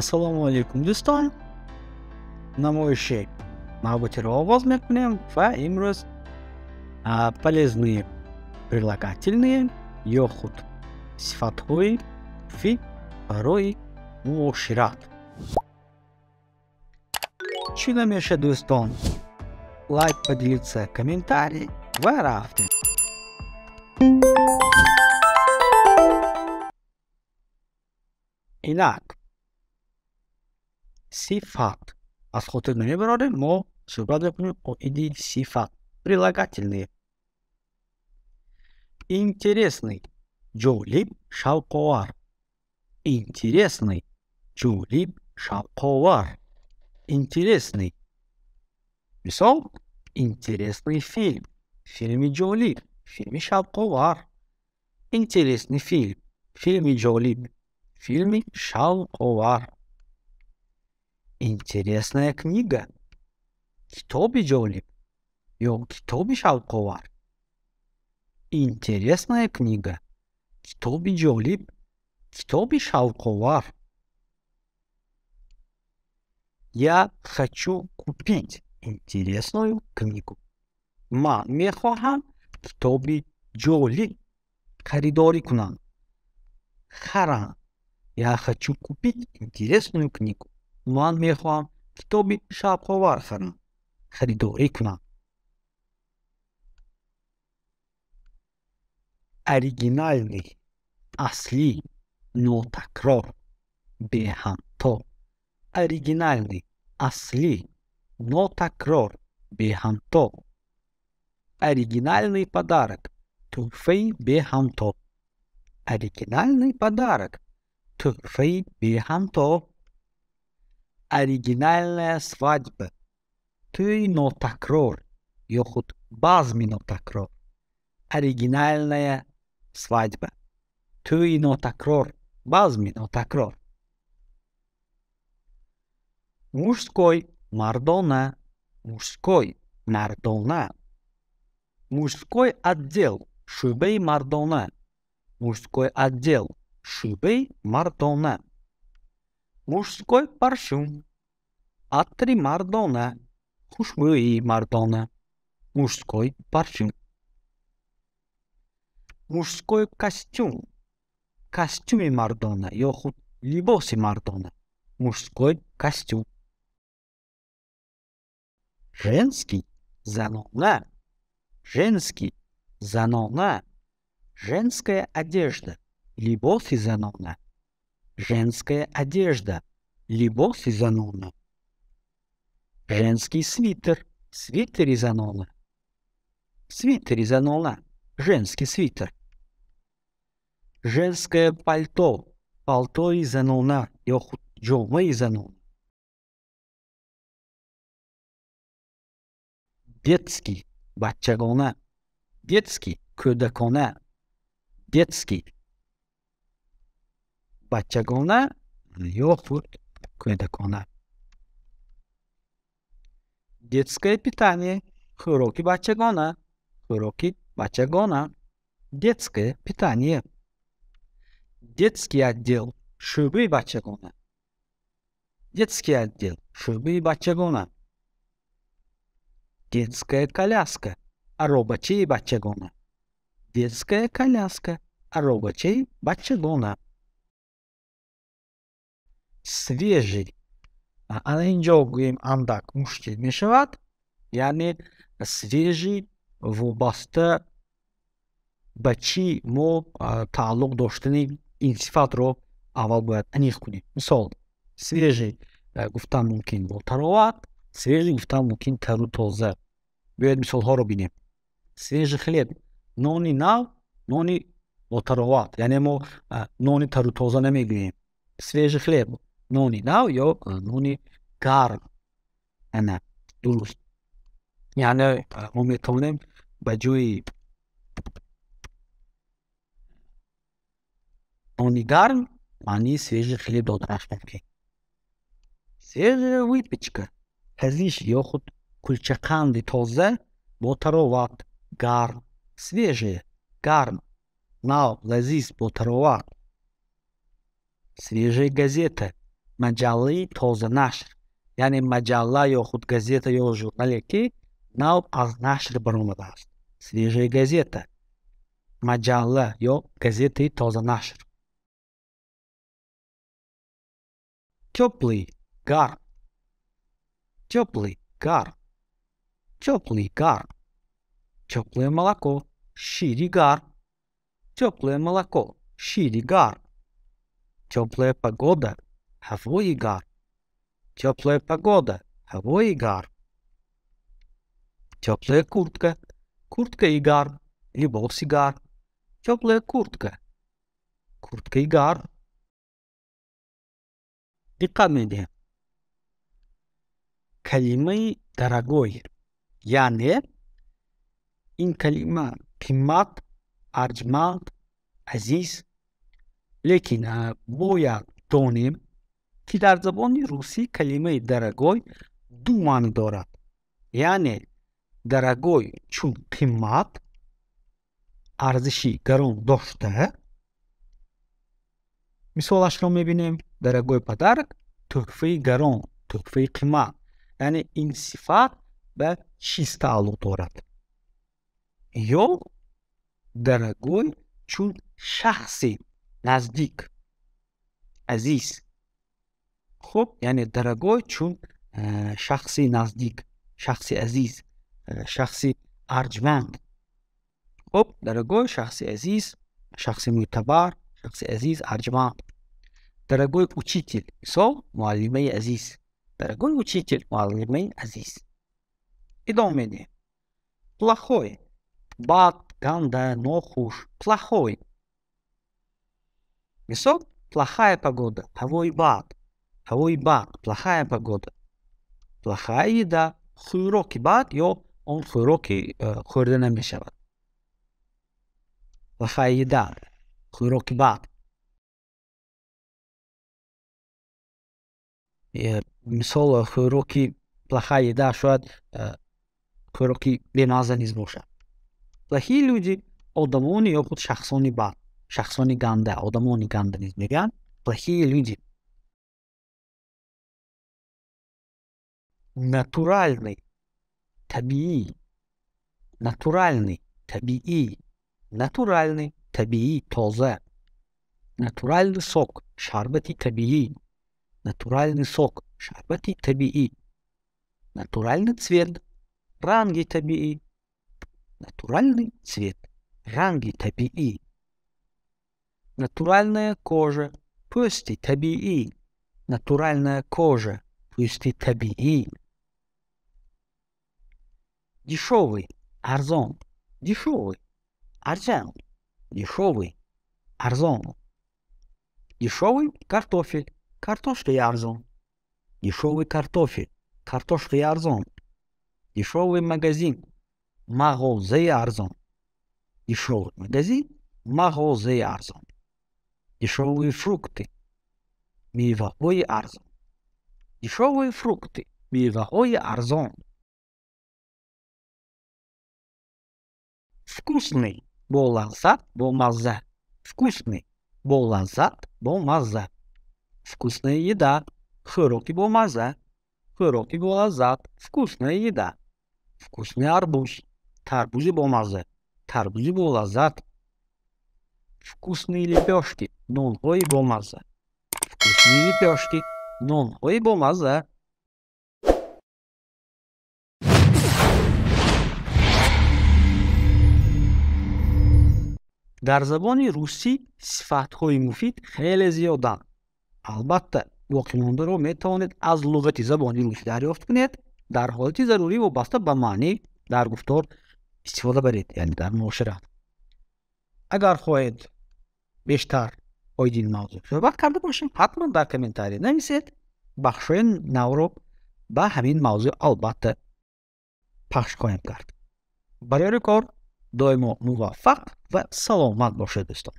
Ассалому алайкум дӯстон. Намоиши навбатиро оғоз мекунем ва имрӯз полезные прилагательные ё худ сифатҳои муфид барои муошират. Чӣ намешавад дӯстон? Лайк, поделиться, комментарий ва рафтем. Инак сифат. Аз хотир намебарорем, мо суҳбат мекунем оиди сифат. Прилагательные. Интересный ҷолиб, шавқовар. Интересный ҷолиб, шавқовар. Интересный. Мисол: интересный фильм. Филми ҷолиб, филми шавқовар. Интересный фильм. Филми ҷолиб, филми шавқовар. Интересная книга. Китоби ҷолиб ё китоби шавқовар. Интересная книга. Китоби ҷолиб, китоби шавқовар. Я хочу купить интересную книгу. Ман мехоҳам китоби ҷолиб харидорӣ кунам. Харам. Я хочу купить интересную книгу. Ман мехоҳам китоби шавқовар харам, харидорӣ кунам. Оригинальный, аслӣ, нотакрор, беҳамто. Оригинальный, аслӣ, нотакрор, беҳамто. Оригинальный подарок, тӯҳфаи беҳамто. Оригинальный подарок, тӯҳфаи беҳамто. Оригинальная свадьба, тӯи нотакрор ё худ базми нотакрор. Оригинальная свадьба, тӯи нотакрор, базми нотакрор. Мужской мардона, мужской мардона. Мужской отдел, шӯъбаи мардона. Мужской отдел, шӯъбаи мардона. Мужской парфюм, атри мардона, хушбӯии мардона. Мужской парфюм. Мужской костюм, костюми мардона ё худ либоси мардона. Мужской костюм. Женский занона, женский занона. Женская одежда, либоси занона. Женская одежда, либоси занона. Женский свитер, свитери занона. Свитери занона, женский свитер. Женское пальто, палтои занона ё худ ҷомаи занона. Детский бачагона, детский кӯдакона. Детский бачагона ё худ кӯдакона. Детское питание, хӯроки бачагона, хӯроки бачагона. Детское питание. Детский отдел, шӯъбаи бачагона. Детский отдел, шӯъбаи бачагона. Детская коляска, аробачаи бачагона. Детская коляска, аробачаи бачагона. Свежий. Ана инҷо гӯем андак мушкил мешавад, яъне свежий вобаста ба чӣ мо тааллуқ доштани ин сифатро аввал бояд аниқ кунем. Мисол, свежий гуфтан мумкин бо тароват, свежий гуфтан мумкин тару тоза. Биёед мисолҳоро бинем. Свежий хлеб, нони нав, нони бо тароват, яъне мо нони тару тоза намегӯем. Свежий хлеб, нони нав ё нони гарм. Ана дуруст. Яъне мо метавонем ба ҷои нони гарм маънии свежий хлеб доданаш мумкин. Свежая выпечка, пазиш ё худ кулчақанди тоза бо тароват, гарм. Свежая, гарм, нав, лазиз, бо тароват. Свежая газета, Маҷаллаи тозанашр, яъне маҷалла ё худ газета ё журнале, ки нав аз нашр баромадааст. Свежая газета, маҷалла ё газетаи тозанашр. Тёплый, гарм. Тёплый, гарм. Тёплый, гарм. Тёплое молоко, шири гарм. Тёплое молоко, шири гарм. Тёплая погода, ҳавои гарм. Тёплая погода, ҳавои гарм. Тёплая куртка, курткаи гарм, либоси гарм. Тёплая куртка, курткаи гарм. Диққат медиҳем. Калимаи дорогой, яъне ин калима қимат, арҷманд, азиз, лекин бояд донем, ки дар забони русӣ калимаи дорогой ду маъно дорад. Яъне дорогой чун қимат, арзиши гарон дошта. Мисолашро мебинем: дорогой подарок, тӯҳфаи гарон, тӯҳфаи қимат. Яъне ин сифат ба чиз тааллуқ дорад. Ё дорогой чун шахси наздик, азиз. Хуб, яъне дорогой чун шахси наздик, шахси азиз, шахси арҷманд. Хуб, дорогой шахси азиз, шахси мӯътабар, шахси азиз, арҷманд. Дорогой учитель, мисол, муаллимаи азиз. Дорогой учитель, муаллимаи азиз. Идома медиҳем. Плохой, бад, ганда, нохуш, плохой. Мисол: плохая погода, ҳавои бад. Ҳавои бад, плохая погода. Плохая еда, хӯроки бад ё он хӯроки хӯрда намешавад. Плохая еда, хӯроки бад. Мисол, хӯроки плохая еда шояд хӯроки бемазза низ бошад. Плохие люди, одамони ё худ шахсони бад, шахсони ганда, одамони ганда низ мегӯянд. Плохие люди. Натуральный, табиӣ. Натуральный, табиӣ. Натуральный, табиӣ, тоза. Натуральный сок, шарбати табиӣ. Натуральный сок, шарбати табиӣ. Натуральный цвет, ранги табиӣ. Натуральный цвет, ранги табиӣ. Натуральная кожа, пӯсти табиӣ. Натуральная кожа, пӯсти табиӣ. Дешевый, арзон. Дешевый, арзон. Дешевый, арзон. Дешевый картофель, картошкаи арзон. Дешевый картофель, картошкаи арзон. Дешевый магазин, мағозаи арзон. Дешевый магазин, мағозаи арзон. Дешевые фрукты, меваҳои арзон. Дешевые фрукты, меваҳои арзон. Вкусный, бо лаззат, бо мазза. Вкусный, бо лаззат, бо мазза. Вкусная еда, хӯроки бо мазза. Хӯроки бо лаззат, вкусная еда. Вкусный арбуз, тарбузи бо мазза, тарбузи бо лаззат. Вкусные лепешки, нонҳои бо мазза. Вкусные лепешки, нонҳои бо мазза. Дар забони русӣ сифатҳои муфид хеле зиёданд. Албатта, боқимондаро метавонед аз луғати забони русӣ дарёфт кунед, дар ҳолати зарурӣ вобаста ба маънӣ дар гуфтор истифода баред, яъне дар муошират. Агар хоҳед бештар оиди ин мавзӯъ суҳбат карда бошем, ҳатман дар комментария нависед. Бахшҳои навро ба ҳамин мавзӯъ албатта пахш хоҳем кард. Барои кор доимо муваффақ ва саломат бошед, дӯстон.